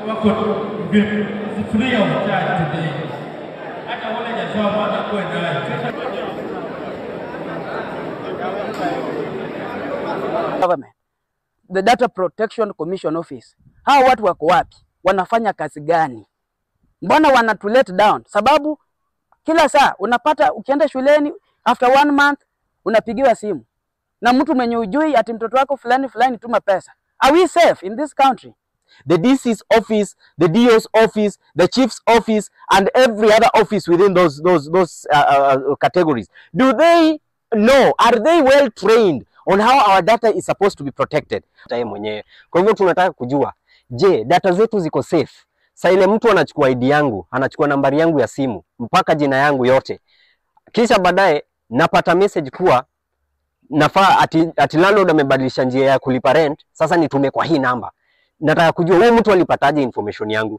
Wako free of charge today. Hata wale hajasoma watakuwa nayo. Government, the Data Protection Commission Office. Hawa watu wako wapi? Wanafanya kazi gani? Mbona wanatu let down? Sababu kila saa unapata ukienda shuleni after one month unapigiwa simu na mtu mwenye ujui ati mtoto wako fulani fulani tuma pesa. Are we safe in this country? The DC's office, the DO's office, the chief's office, and every other office within those categories. Do they know? Are they well trained on how our data is supposed to be protected? Yeye mwenyewe. Kwa hivyo tunataka kujua, je, data zetu ziko safe? Sasa ile mtu anachukua ID yangu, anachukua nambari yangu ya simu, mpaka jina yangu yote. Kisha baadaye napata message kuwa nafaa ati landlord amebadilisha njia ya kulipa rent, sasa nitume kwa hii namba. Nataka kujua huyu mtu alipataje information yangu.